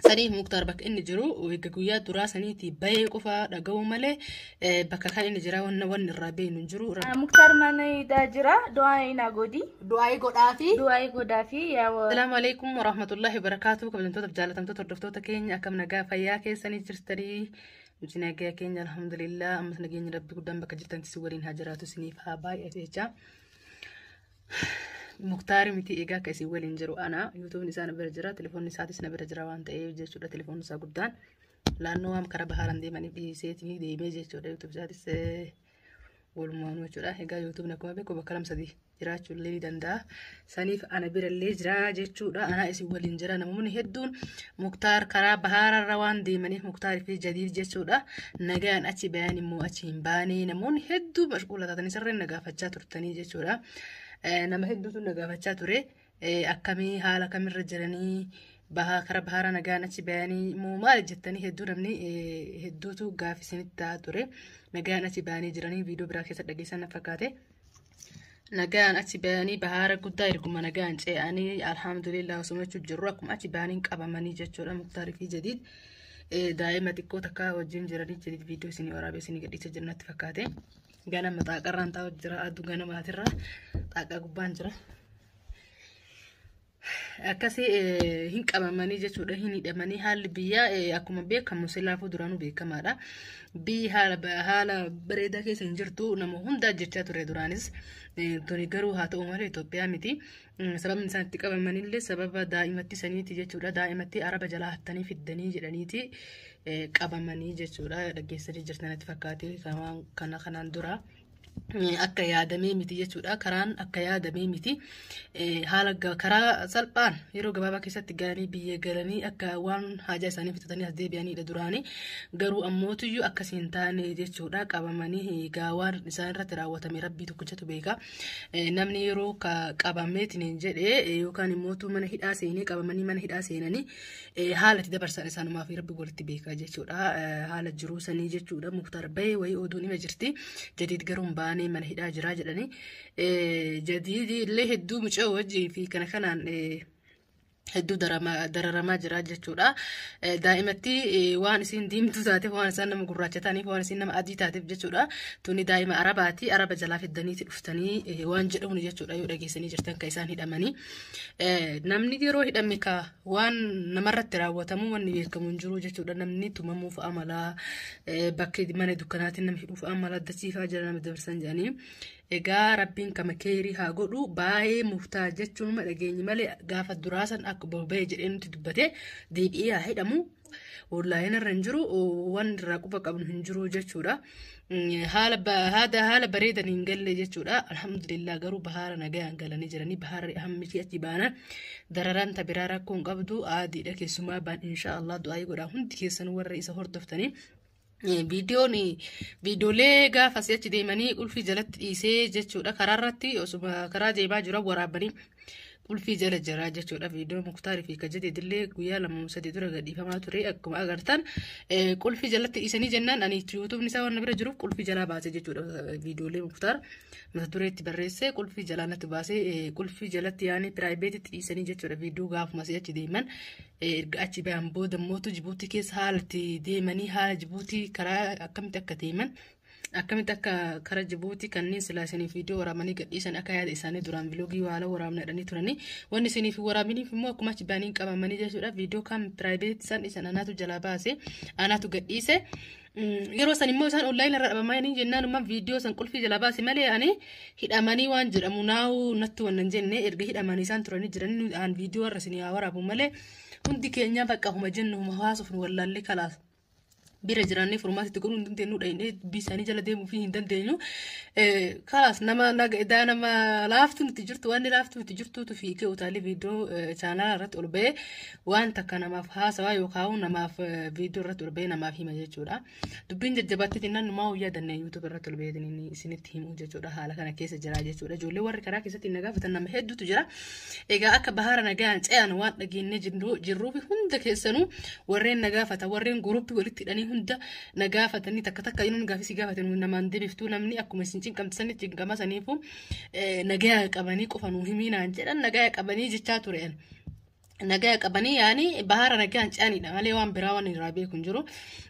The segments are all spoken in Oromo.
Saniif Muktaar bakka inni jiru eega guyyaa duraa saniitii bahee qofa dhaga'uu malee bakka kan inni jira wanna wanni irraa beeknu hin jiru. Muktaar mana hidhaa jira. Du'aa naa godhi. Du'aayii godhaafi. Du'aayii godhaafi. Yaa Asalaamu alaikum warahmatullahi wabarakatuh. Kabajamtoota fi jaallatamtoota hordoftoota keenya, akkam nagaa fayyaa keessanii jirtanii? Nuti nagaa keenya, alhamdulillah. Ammas nageenya Rabbi guddaan bakka jirtanitti si waliin haa jiraatu, isiniif haa baay'atu jecha. Muktaari miti egaa akka isin waliin jiru ana. Yuutuubni isaa na bira jira, telefoonni isaatis na bira jira waan ta'eef jechuudha. Telefoonni isaa guddaan laannoo waan karaa bahaaraan deemaniif dhiiseetii deemee jechuudha. Yuutuub isaatis walumaanuu jechuudha. Egaa yuutuubni akkuma beeku bakka lama sadii jiraachuu illee ni danda'a. Saniif ana bira illee jira jechuudha. Ana isin waliin jira. Namoonni hedduun Muktaar karaa bahaararra waan deemaniif Muktaarii fi Jadiid jechuudha. Nagaan achi bayan immoo achi hin baane, namoonni hedduu mashquula taatanii sirriin na gaafachaa turtanii jechuudha. Nama hedduutu na gaafachaa ture. Akkamii, haala kamirra jiranii, bahaa karaa bahaara nagaan achi bayanii immoo maal jettanii, hedduu namni hedduutu gaafii isinitti ta'aa ture. Nagaan achi bayanii jiranii viidiyoo biraa keessa dhageessan na fakkaate. Nagaan achi bayanii bahaara guddaa erguma nagaan ce'anii, alhamdulillah, osuma jechuu jirru akkuma achi bayanii qabamanii jechuudha, Muktaarii fi Jadiid. Daa'ima xiqqoo takka wajjin jiranii. Jadiid viidiyoo isinii waraabee isinii gadhiisa jiru natti fakkaate. Ganama xaaqarraan taa'u jira, aduu ganamaatirra xaaqaa gubbaan jira. Akkasii hin qabamanii jechuudha, hin hidhamanii. Haalli biyyaa akkuma beekamu silaafuu duraanuu beekamaadha. Biyyi haala bareedaa keessa hin jirtu, nama hundaa jechaa ture duraanis. Tuni garuu haa ta'u malee Itoophiyaa miti. Sababni isaan itti qabamanillee sababa daa'imatti saniiti jechuudha. Daa'imatti Araba jalaa hattanii fiddanii jedhaniiti qabamanii jechuudha. Dhaggeessanii jirtan natti fakkaate kana kanaan dura. Akka yaadamee miti jechuudha. Karaan akka yaadamee miti. Haala karaa salphaan yeroo gabaabaa keessatti galanii, biyya galanii, akka waan haajaa isaanii fixatanii as deebi'anidha duraanii. Garuu ammootuyyuu akkas hin taane jechuudha. Qabamanii egaa waan isaan irratti raawwatame Rabbii tokkichatu beeka. Namni yeroo qabameetiin jedhee yookaan immootu mana hidhaa seenee, qabamanii mana hidhaa seenanii, haala itti dabarsan isaanumaa fi Rabbi walitti beeka jechuudha. Haala jiruu sanii jechuudha. Muktaar bahee wayii oduun hima jirti. Jadiid garuu hin baanee, mana hidhaa jiraa jedhanii. Jadiid illee hedduu mucaa wajjii fi kana kanaan hedduu dararamaa jira jechuudha. Daa'imatti waan isiin diimtuu taateef, waan isaan nama gurraacha ta'aniif, waan isiin nama adii taateef jechuudha. Tuni daa'ima Arabaati. Araba jalaa fiddaniiti dhuftanii waan jedhamu jechuudha, yoo dhageessanii jirtan kan isaan hidhamanii. Namni yeroo hidhame ka waan namarratti raawwatamu wanni beekamu hin jiru jechuudha. Namni tumamuuf amala, bakka mana dukkanaatiin nama hidhuuf amala, dachiifaa jira nama dabarsan jedhanii. Egaa Rabbiin kama keerii haa godhu. Baay'ee Muktaar jechuun dhageenyi malee gaafa duraasan akka boba'e jedhee nuti dubbate deebi'ee haa hidhamu. Wallaahi irra hin jiru, waan irraa quba qabnu hin jiru jechuudha. Haala bareedan hin galle jechuudha. Alhamdulillah, garuu bahaara nagaan galanii jiranii. Bahaarri hammiti achi baanan dararaan tabiraa rakkoo hin qabdu, aadiidha keessumaa baan. Insha Allah du'aa godhaa hundi keessan warra isa hordoftanii. Viidiyoon viidiyoolee gaafa achi deemanii qulfii jalatti dhiisee jechuudha. Karaa irratti osuma karaa deemaa jiran waraabanii qulfii jala jira jechuudha. Viidiyoo Muktaarii fi Kajadeetillee guyyaa 2 3 dura gadhiifamaa ture akkuma agartan. Qulfii jalatti dhiisanii jennaan ani yuutuubni isaa waan bira jiruuf qulfii jalaa baase jechuudha. Viidiyoolee Muktaar mata dureetti barreessee qulfii jalaa natti baasee, qulfii jalatti yaanii privateitti dhiisanii jechuudha. Viidiyoo gaafuma achi deeman, erga achi bahan booda mootu Jibuutii keessa haala itti deemanii, haala Jibuutii karaa akkamitti akka deeman, akkamitti akka karaa Jibuutii kanneen silaa isiniif viidiyoo waraabanii gadhiisan, akka yaada isaanii duraan vlogii haala waraabna jedhanii turanii, wanni isiniif waraabiniif immoo akkuma achi bahanii qabamanii jechuudha. Viidiyoo kan private isaan dhiisan anaatu jalaa baase, anaatu gadhiise. Yeroo san immoo isaan online irra dhabamanii jennaan immoo viidiyoo san qulfii jalaa baase malee ani hidhamanii waan jedhamu naa'u natti wannan jenne. Erga hidhamanii isaan turanii jiranii aan viidiyoo warra isinii haa waraabu malee hundi keenya bakka huma jennu huma haasuuf nu wallaallee kalaas. Bira jiraannee furmaata itti godhuu hin dandeenyu, dhaqnee dubbii isaanii jala deemuu fi hin dandeenyu. Kalaas nama nagaa nama laaftuu nuti jirtu, wanni laaftuu nuti jirtuutu fiigee utaalee viidiyoo chaanaala irratti ol ba'ee waan takka namaaf haasawaa yookaan namaaf viidiyoo irratti ol ba'ee namaaf hima jechuudha. Dubbiin jajjabaatti jennaan numaa guyyaa dannee YouTube irratti ol ba'ee isinitti himu jechuudha. Haala kana keessa jira jechuudha. Ijoollee warri karaa keessatti na gaafatan nama hedduutu jira. Egaa akka bahaara nagaan ce'an waan dhageenyee jirruuf hunda keessanuu warreen na gaafatan, warreen groupii walitti hidhanii hunda na gaafatanii, takka takka inni gaafii si gaafatan namaan deebiftuu, namni akkuma isin cinqamte cinqama, saniifu nagaa qabanii qofa nuu himii naan jedhan, nagaa qabanii jechaa ture. Nagaa qabanii yaani bahara nagaan ce'anidha malee waan biraa waan irraa beeku hin jiru.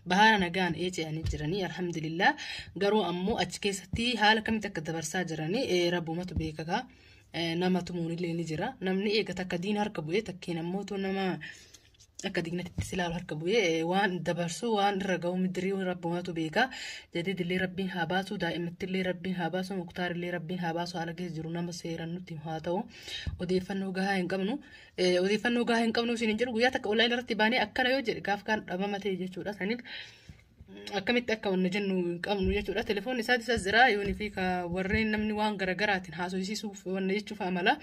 Bahara nagaan ce'anii jiranii, alhamdulillah. Garuu ammoo achi keessatti haala kamitti akka dabarsaa jiranii rabbumatu beekakaa. Nama tumuun illee ni jira. Namni eega takka diina harka bu'ee, takkiin ammoo nama akka diinatti silaalu harka bu'ee, waan dabarsu waan irra ga'u midirii rabbumatu beeka. Jadiidillee rabbiin haa baasu, daa'imattillee rabbiin haa baasu, Muktaarillee rabbiin haa baasu. Haala keessa jiru nama seeraan nutti haa ta'u. Odeeffannoo gahaa hin qabnu. Odeeffannoo gahaa hin qabnu isin hin jedhu, guyyaa takka online irratti baanee akkana yoo jedhe gaaf kaan dhabama ta'e jechuudha. Saniif akkamitti akka wanna jennu hin qabnu jechuudha. Telefoonni isaatis as jira, yoonii fi warreen namni waan garaagaraatiin haasofsiisuuf wanna jechuuf amala.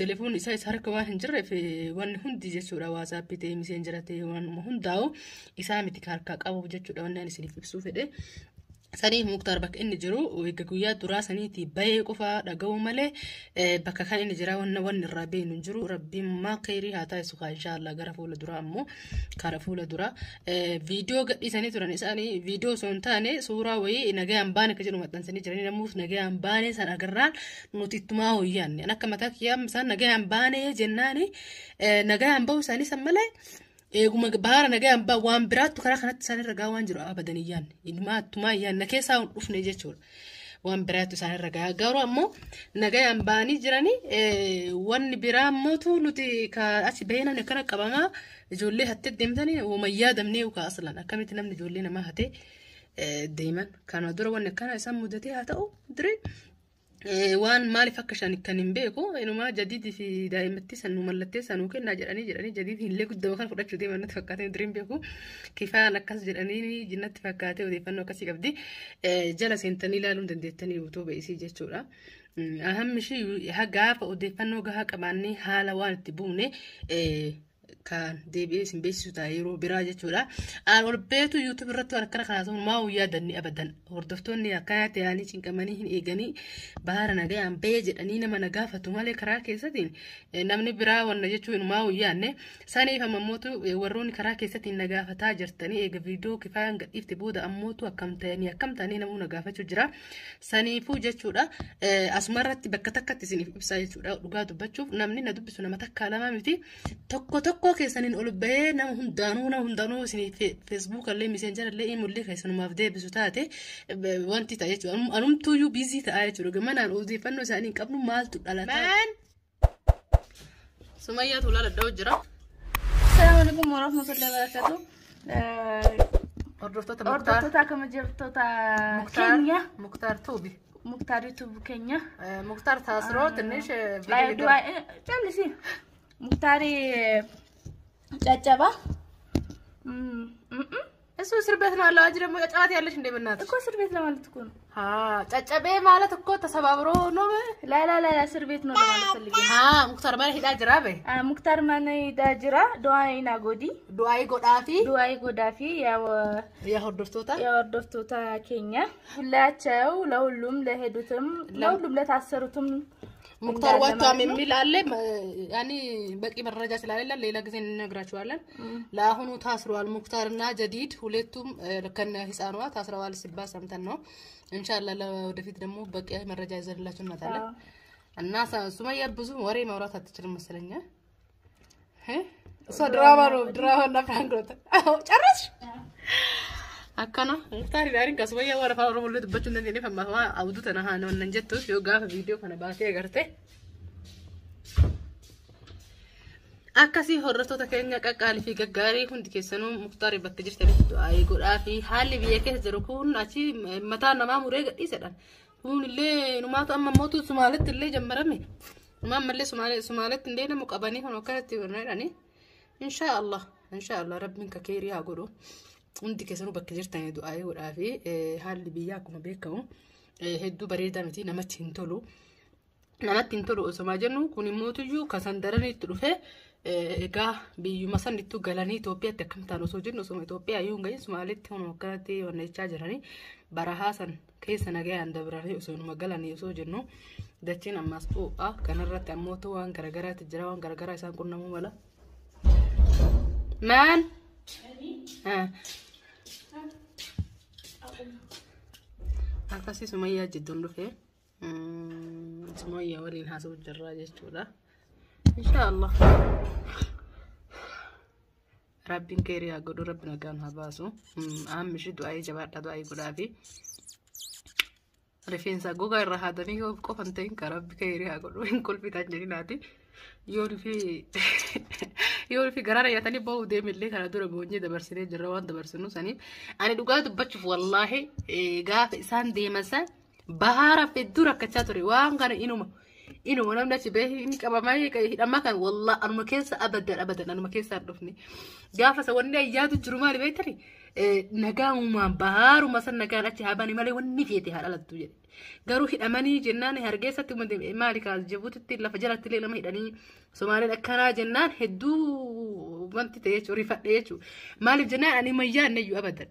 Telefoonni isaa isa harka waan hin jirreef, wanni hundi jechuudha, WhatsAppii ta'e, Messengera ta'e, waan hundaa'u isaa miti harkaa qabu jechuudha, wanni ani isiniif ibsuu fedhe. Saniif Muktaar bakka inni jiru egaa guyyaa duraa saniiti bahee qofa dhaga'uu malee, bakka kan inni jira wanna wanni irraa beeknu hin jiru. Rabbiin maa kheyrii haa taasisu kaa, inshaallah. Gara fuula duraa ammoo, kara fuula duraa viidiyoo gadhiisanii turan isaanii, viidiyoo osoo hin taane suuraa wayii nagayaan baane akka jedhu maxxansanii jiranii. Namuuf nagayaan baane san agarraan nuti ittumaa hoyyaanne. Akka mataa kiyyaa isaan nagayaan baane jennaani, nagayaan bahu isaanii san malee, eeguma bahara nagayaan baa waan biraattu karaa kanatti isaan irra gaa waan jiru abadan iyyaanne, inumaa attumaa iyyaanne keessaa hin dhufne jechuudha. Waan biraattu isaan irra gaa, garuu ammoo nagayaan baanii jiranii. Wanni biraa ammootu nuti achi bahee namni akkana qabamaa ijoollee hattee deemtanii hooma yaadamnee yookaan aslan akkamitti namni ijoollee namaa hatee deeman kana dura wanni akkana isaan mudatee haa ta'u diree. Waan maaliif akka shan kan hin beeku, inumaa Jadiidii fi daa'imatti san nu mallattee sanuu kennaa jedhanii jedhanii, Jadiidii illee guddama kan fudhachuu deeman natti fakkaatee, diriin beeku. Kifaan akkas jedhanii jinnatti fakkaatee, odeeffannoo akkasii qabdi. Jala seentanii ilaaluu dandeettanii YouTube isii jechuudha. Ahammi ishii gaafa odeeffannoo gahaa qabaannee haala waan itti buune kan deebi'ee isin beeksisu ta'a yeroo biraa jechuudha. Aan ol beetu YouTube irratti waan akkana kanaa ta'u maa yaadanni abadan. Hordoftoonni akkanatti yaanii cinqamanii hin eeganii, bahara nagayaan bahee jedhanii nama na gaafatu malee, karaa keessatiin namni biraa wanna jechuun maa yaanne. Saniif ammootu warroonni karaa keessatiin na gaafataa jirtanii, eega viidiyoo Kifaayaan gadhiifte booda ammootu akkam ta'anii akkam ta'anii namuu na gaafachuu jira. Saniifuu jechuudha, asumarratti bakka takkatti isiniif ibsaa jechuudha. Dhugaa dubbachuuf namni na dubbisu nama takkaa lama miti, tokko tokko keessaniin ol bahee nama hundaanuu isinii Facebook illee, Messengera illee, imullee keessanumaaf deebisu taate wanti ta'a jechuudha. Anumtuuyyuu busy ta'a jechuudha. Gamanaan odeeffannoo isaanii hin qabnu, maaltu dhalata. Sumayyaa tuulaa dadhabuu jira. Assalamu alaikum warahmatullahi wabarakatuh. Hordoftoota Muktaar. Hordoftoota kabajamtoota keenya. Muktaar Tuubi. Muktaar YouTube keenya. Muktaar ታስሮ ትንሽ Callisi. Muktaari caccaba. እሱ እስር ቤት ነው ያለው። አንቺ ደግሞ ጨዋታ ያለሽ እንደ በእናትሽ። እኮ እስር ቤት ለማለት እኮ ነው። ጨጨቤ ማለት እኮ ተሰባብሮ ነው። لا لا لا፣ እስር ቤት ነው ለማለት ፈልጌ ነው። Muktaar mana hidhaa jira be. Muktaar mana hidhaa jira. Du'aa naa godhi. Du'aayii godhaafi. Du'aa godhaafi yaa Yaa hordoftoota. የhordoftoota keenya ሁላቸው ለሁሉም ለሄዱትም ለሁሉም ለታሰሩትም ሙክታር እንዳለ ወጥቷም ማለት ነው። የሚል አለ። ያኔ በቂ መረጃ ስለሌለ ሌላ ጊዜ እንነግራችኋለን። ለአሁኑ ታስረዋል። ሙክታር እና ጀዲድ ሁለቱም ከነ ህፃኗ ታስረዋል ሲባል ሰምተን ነው። ኢንሻአላህ ለወደፊት ደግሞ በቂ መረጃ ይዘንላችሁ እንመጣለን። እና ሱመያ ብዙ ወሬ ማውራት አትችልም መሰለኝ። እ እሷ ድራማ ነው፣ ድራማ እና prank ነው። አዎ ጨረስሽ? Akkana Muktaari gaariin ka Sumayyaa waan afaan Oromoo illee dubbachuu hin dandeenyeef amma waa abduu tana haa nan jettuuf yoo gaafa viidiyoo kana baatee agarte. Akkasii hordoftoota keenya qaqqaalii fi gaggaarii, hundi keessanuu Muktaarii bakka jirtanitti du'aayii godhaa fi haalli biyya keessa jiru kun achi mataa namaa muree gadhiisedha. Kun illee numaatu amma mootu Sumaaletti illee jammarame. Numaa ammallee Sumaaletti illee nama qabanii kan akkanatti jedhani. Inshaa Allah, inshaa Allah, rabbiin ka keerii haa godhu. Hundi keessanuu bakka jirtanii du'aayii godhaa fi haalli biyyaa akkuma beekamu hedduu bareedaa miti, namatti hin tolu. Namatti hin tolu osuma jennu, kun immootuyyuu kasan daranitti dhufe. Egaa biyyuma sanittuu galanii Itoophiyaatti akkam ta'an osoo jennu, osuma Itoophiyaa iyyuu hin gahin Sumaaletti hunuma akkanatti wannechaa jiranii, barahaa san keessa nagayaan dabranii osoo numa galanii osoo jennu, dachiin ammaas ho'a kanarratti ammootu waan garagaraatti jira, waan garagaraa isaan qunnamuu mala. Maan? Akkasii Sumayyaa jidduun dhufe. Sumayyaa waliin haasa'u jirra jechuudha. Inshaallah. Rabbiin keerii haa godhu, rabbi nagaan haa baasu. Amma ishii du'aayii jabaadha, du'aayii godhaafi. Rifeensa gogaa irraa haadanii qofa hin ta'in kan rabbi keerii haa godhu hin kolfitan jedhinaati. Yoo fi garaara nyaatanii bahuu deemillee kana dura boonyee dabarsinee jirra waan dabarsinu saniif. Ani dhugaa dubbachuuf wallaahi gaafa isaan deeman san bahaaraaf hedduu rakkachaa ture waan kana inuma. Inuma namni achi bahee inni qabamaa hidhamaa kan wallaa anuma keessa abadan abadan anuma keessa hin dhufne. Gaafa isa wanni ayyaatu jiru maali beektani? Nagaa uumaan bahaaruma san nagaan achi haa bani malee wanni feete haa dhalattu jedhe. Garuu hidhamanii jennaan Hargeessatti maali kaas Jibuutitti lafa jalatti illee nama hidhanii Somaaleen akkanaa jennaan hedduu wanti ta'e jechuudha, rifadhe jechuudha. Maaliif jennaan ani mayyaa innayyuu abadan.